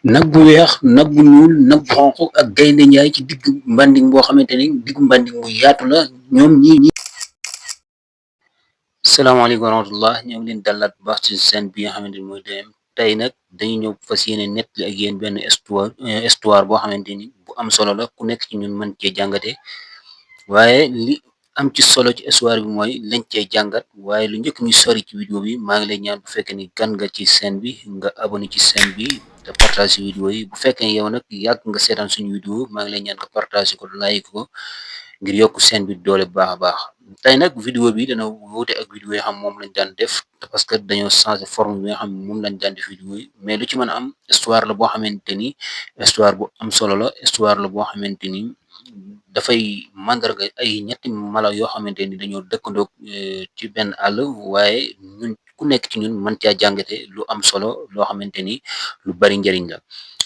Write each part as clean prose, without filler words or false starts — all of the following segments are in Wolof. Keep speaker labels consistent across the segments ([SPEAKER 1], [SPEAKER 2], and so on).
[SPEAKER 1] nag bu weex nag bu ñuul nag bu xonq ak gaynde njaay ci digg mbanding boo xamante ni diggu mbanding bu yaatu la ñoom ñi salaamaaleykum wa rahmatullah ñoo ngi leen dalaat bu baax ci seen bi nga xamante ni mooy DM tey nag dañu ñëw fas yéene nettali ak yéen benn histoire boo xamante ni bu am solo la ku nekk ci ñun mën cee jàngate waaye li am ci solo ci histoire bi mooy lañ cee jàngat waaye lu njëkk ñu sori ci vidéo bi maa ngi lay ñaan bu fekkee ni gan nga ci chaîne bi nga abonné ci chaîne bi te partage vidéo yi bu fekkee yow nag yàgg nga seetaan suñu vidéo maa ngi lay ñaan nga partage ko like ko ngir yokk chaîne bi doole bu baax a baax tey nag vidéo bi dana wuute ak vidéo yi xam moom lañ daan def parce que dañoo changé forme bi nga xam moom lañ daan def vidéo yi mais lu ci mën a am histoire la boo xamante ni histoire bu am solo la histoire la boo xamante ni dafay mandarga ay ñetti mala yoo xamante ni dañoo dëkkandoo ci benn àll waaye ñun ku nekk ci ñun mën caa jàngate lu am solo loo xamante ni lu bari njëriñ la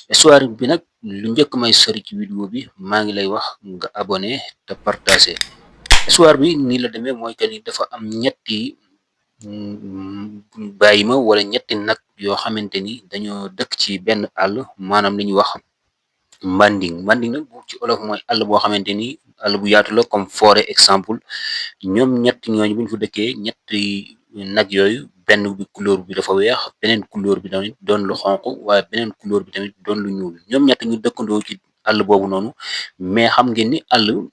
[SPEAKER 1] histoire bi nag lu njëkk may sori ci vidéo bi maa ngi lay wax nga abonné te partagé histoire bi nii la demee mooy que ni dafa am ñetti bàyyi ma wala ñetti nag yoo xamante ni dañoo dëkk ci benn àll maanaam li ñuy wax mbanding nag bu ci olof mooy àll boo xamante ni àll bu yaatu la comme forêt exemple ñoom ñett ñooñu bu ñu fa dëkkee ñetti nag yooyu benn bi couleur bi dafa weex beneen couleur bi tamit doon lu xonq waaye beneen couleur bi tamit doon lu ñuul ñoom ñett ñu dëkkandoo ci àll boobu noonu mais xam ngeen ni àll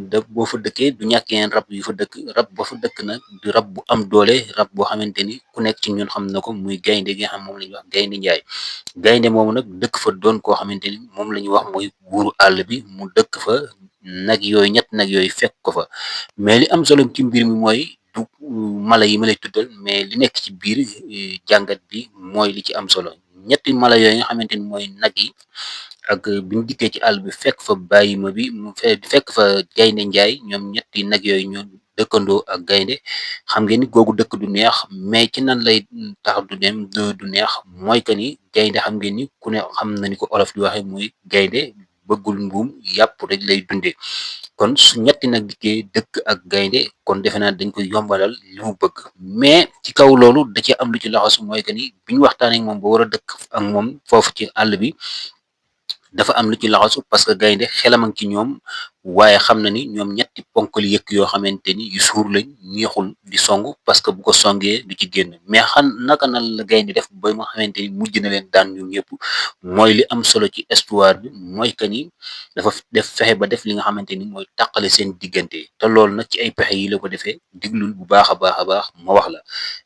[SPEAKER 1] da boo fa dëkkee du ñàkk yeneen rab yu fa dëkk rab ba fa dëkk nag di rab bu am doole rab boo xamante ni ku nekk ci ñun xam na ko muy gaynde gi nga xam moom la ñuy wax gaynde njaay gaynde moomu nag dëkk fa doon koo xamante ni moom la ñuy wax mooy buuru àll bi mu dëkk fa nag yooyu ñett nag yooyu fekk ko fa mais li am solo ci mbir mi mooy du mala yi ma lay tuddal mais li nekk ci biir jàngat bi mooy li ci am solo ñetti mala yooyu nga xamante ni mooy nag yi ak biñu dikkee ci àll bi fekk fa bàyyi ma bi mu fekk fa gaynde njaay ñoom ñetti nag yooyu ñoo dëkkandoo ak gaynde xam ngeen ni googu dëkk du neex mais ci nan lay tax du dem du neex mooy que ni gaynde xam ngeen ni ku ne xam na ni ko olof di waxe muy gaynde bëggul mbuum yàpp rek lay dundee kon su ñetti nag dikkee dëkk ak gaynde kon defe naa dañ koy yombalal li mu bëgg mais ci kaw loolu da ci am lu ci laxasu mooy que ni bi ñu waxtaanee ak moom ba war a dëkk ak moom foofu ci àll bi dafa am lu ci laxasu parce que gaynde xelam a ngi ci ñoom waaye xam na ni ñoom ñetti ponkal yëkk yoo xamante ni yu suur lañ neexul di song parce que bu ko songee du ci génn mais naka na la gaynde def ba nga xamante ni mujj na leen daan ñoom ñëpp mooy li am solo ci histoire bi mooy que ni dafa def fexe ba def li nga xamante ni mooy tàqale seen diggante te loolu nag ci ay pexe yi la ko defee diglul bu baax a baax a baax ma wax la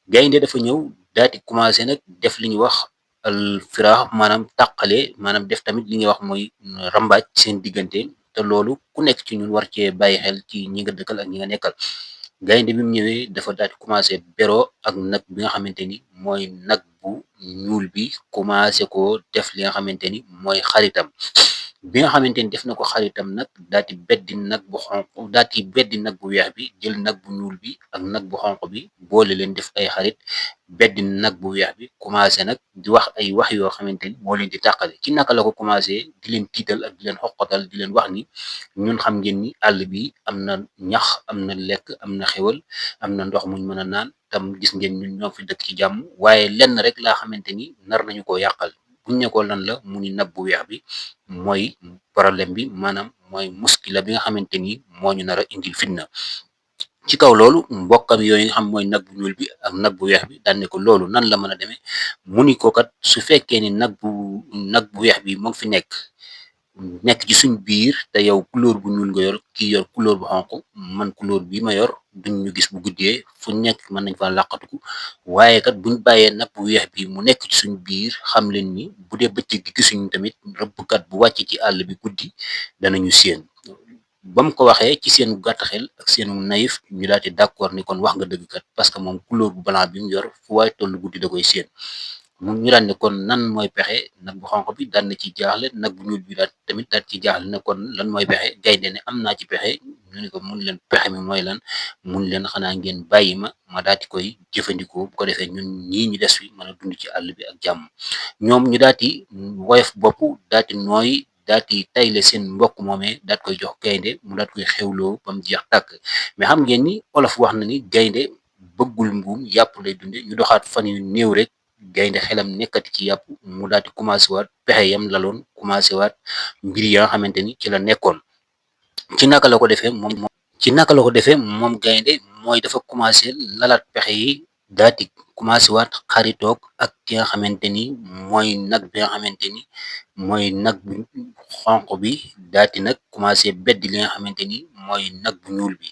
[SPEAKER 1] gaynde dafa ñëw daati commencé nag def li ñuy wax al firaax maanaam tàqale maanaam def tamit li ñuy wax mooy rambaaj seen diggante te loolu ku nekk ci ñun war cee bàyyi xel ci ñi nga dëkkal ak ñi nga nekkal gaynde bi mu ñëwee dafa daal di commencé beroo ak nag bi nga xamante ni mooy nag bu ñuul bi commencé ko def li nga xamante ni mooy xaritam bi nga xamante ni def na ko xaritam nag daati beddi nag bu xonq daati beddi nag bu weex bi jël nag bu ñuul bi ak nag bu xonq bi boole leen def ay xarit beddi nag bu weex bi commencé nag di wax ay wax yoo xamante ni moo leen di tàqale ci naka la ko commencé di leen tiital ak di leen xoqatal di leen wax ni ñun xam ngeen ni àll bi am na ñax am na lekk am na xewal am na ndox muñ mën a naan tam gis ngeen ñun ñoo fi dëkk ci jàmm waaye lenn rek laa xamante ni nar nañu koo yàqal buñ ne ko lan la mu ni nag bu weex bi mooy problème bi maanaam mooy muskila bi nga xamante ni moo ñu nar a indil fitna ci kaw loolu mbokkam yooyu nga xam mooy nag bu ñuul bi ak nag bu weex bi daan ne ko loolu nan la mën a demee mu ni ko kat su fekkee ni nag bu weex bi moo ngi fi nekk ci suñ biir te yow couleur bu ñuul nga yor kii yor couleur bu xonq man couleur bi ma yor duñ ñu gis bu guddee fu nekk mën nañ fa làqatuku waaye kat buñ bàyyee nag bu weex bi mu nekk ci suñ biir xam leen ni bu dee bëccëg gi gisuñu tamit rëbbkat bu wàcc ci àll bi guddi danañu séen ba mu ko waxee ci seen gàtt xel ak seenu naïf ñu daal di d'accord ni kon wax nga dëgg kat parce que moom couleur bu blanc bi mu yor fu waaye tollu guddi da koy séen ñu daan ne kon nan mooy pexe nag bu xonq bi daan na ci jaaxle nag bu ñuul bi daal tamit daal ci jaaxle ne kon lan mooy pexe gaynde ne am naa ci pexe ñu ne ko mun leen pexe mi mooy lan mun leen xanaa ngeen bàyyi ma daal di koy jëfandikoo bu ko defee ñun ñii ñu des fi mën a dund ci àll bi ak jàmm ñoom ñu daal di woyof bopp daal di nooy daal di tayle seen mbokk moomee daal koy jox gaynde mu daal koy xewloo ba mu jeex tàkk mais xam ngeen ni olof wax na ni gaynde bëggul mbuum yàpp lay dunde ñu doxaat fan yu néew rek gaynde xelam nekkati ci yàpp mu daal di commencé waat pexe yam laloon commencé waat mbir ya nga xamante ni ci la nekkoon. ci naka la ko defee moom ci naka la ko defee moom gaynde mooy dafa commencé lalaat pexe yi daati commencé waat xaritoog ak ki nga xamante ni mooy nag bi nga xamante ni mooy nag bu xonq bi daati nag commencé beddi li nga xamante ni mooy nag bu ñuul bi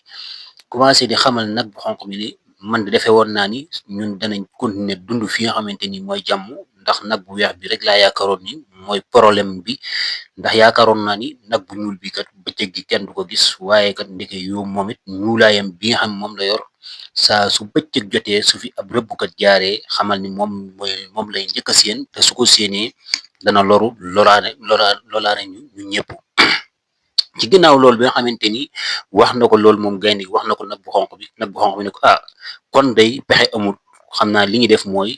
[SPEAKER 1] commencé di xamal nag bu xonq bi ni man de defee woon naa ni ñun danañ continuer dund fi nga xamante ni mooy jàmm ndax nag bu weex bi rek laa yaakaaroon ni mooy problème bi ndax yaakaaroon naa ni nag bu ñuul bi kat bëccëg gi kenn du ko gis waaye kat ndeke yow moom it ñuulaayam bi nga xam moom la yor saa su bëccëg jotee su fi ab rëbbkat jaaree xamal ni moom lay njëkk a séen te su ko séenee dana loru loraane ñu ñëpp. ci ginnaaw loolu bi nga xamante ni wax na ko loolu moom gaynde wax na ko nag bu xonq bi ne ko kon day pexe amul xam naa li ñu def mooy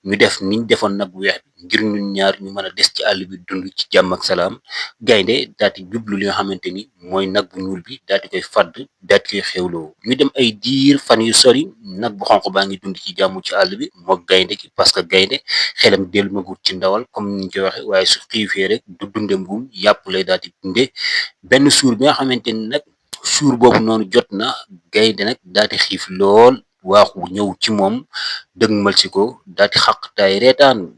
[SPEAKER 1] ñu def niñ defoon nag bu weex bi ngir ñun ñaar ñu mën a des ci àll bi dund ci jàmm ak salaam gaynde daati jublu li nga xamante ni mooy nag bu ñuul bi daati koy fàdd daati koy xewloo ñu dem ay diir fan yu sori nag bu xonq baa ngi dund ci jàmm ci àll bi moo gaynde ki parce que gaynde xelam dellu magut ci ndawal comme niñ koy waxe waaye su xiifee rek du dunde mbuum yàpp lay daati dunde benn suur bi nga xamante ni nag suur boobu noonu jot na gaynde nag daati xiif lool waaxu ñëw ci moom dëgmal si ko daati xaqtaay reetaan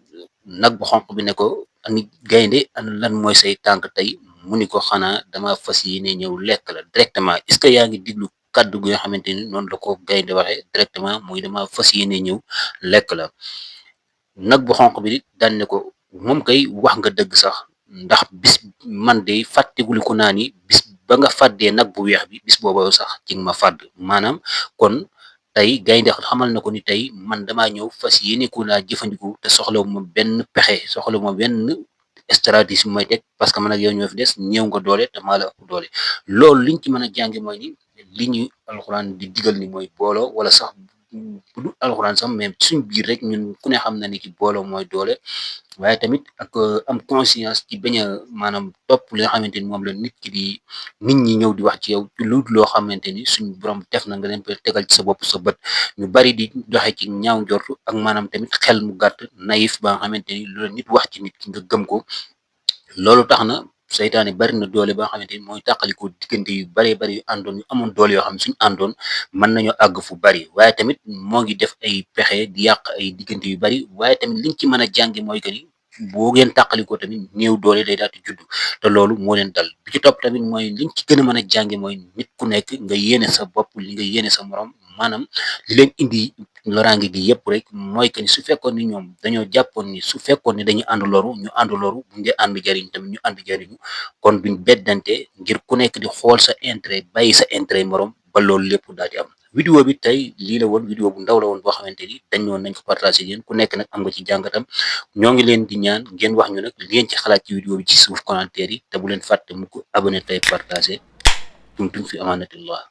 [SPEAKER 1] nag bu xonq bi ne ko ani gaynde an lan mooy say tànk tey mu ni ko xanaa dama fas yéene ñëw lekk la directement est-ce que yaa ngi diglu kàddu gi nga xamante ni noonu la ko gaynde waxee directement muy dama fas yéene ñëw lekk la nag bu xonq bi daan ne ko moom kay wax nga dëgg sax ndax bis man de fàtteguliku naa ni bis ba nga fàddee nag bu weex bi bis booba sax ci nga ma fàdd maanaam kon tey gaynde xamal na ko ni tey man damaa ñëw fas yéene ko laa jëfandiku te soxlawu ma benn pexe soxlawu ma benn stratégie mooy teg parce que man ak yow ñoo fi des ñëw nga doole te maa la ëpp doole loolu liñ ci mën a jànge mooy ni li ñuy alxuraan di digal ni mooy booloo wala sax bu du alxuraan sax mais suñ biir rek ñun ku ne xam na ni ki booloo mooy doole waaye tamit ak am conscience ci bañ a maanaam topp li nga xamante ni moom la nit ki di nit ñi ñëw di wax ci yow lu loo xamante ni suñ borom def na nga leen koy tegal ci sa bopp sa bët ñu bari di doxe ci ñaaw njortu ak maanaam tamit xel mu gàtt naïf ba nga xamante ni lu la nit wax ci nit ki nga gëm ko loolu tax na seytaane bari na doole ba nga xamante ni mooy tàqaliko diggante yu baree bari yu àndoon yu amoon doole yoo xam ne suñu àndoon mën nañoo àgg fu bari waaye tamit moo ngi def ay pexe di yàq ay diggante yu bari waaye tamit liñ ci mën a jànge mooy que ni boo ngeen tàqalikoo tamit néew doole day daal di judd te loolu moo leen dal bi ci topp tamit mooy liñ ci gën a mën a jànge mooy nit ku nekk nga yéene sa bopp li nga yéene sa morom maanaam li leen indi loraange gi yëpp rek mooy que ni su fekkoon ni ñoom dañoo jàppoon ni su fekkoon ni dañuy ànd loru ñu ànd loru bu ngeen ànd jariñ tamit ñu ànd jariñu kon duñ beddante ngir ku nekk di xool sa intérêt bàyyi sa intérêt morom ba loolu lépp daal di am vidéo bi tey lii la woon vidéo bu ndaw la woon boo xamante ni dañ woon nañ ko partagé yéen ku nekk nag am nga ci jàngatam ñoo ngi leen di ñaan ngeen wax ñu nag li ngeen ci xalaat ci vidéo bi ci suuf commentaire yi te bu leen fàtte mu ko abonné tey partagé tumtum fi amaanatillah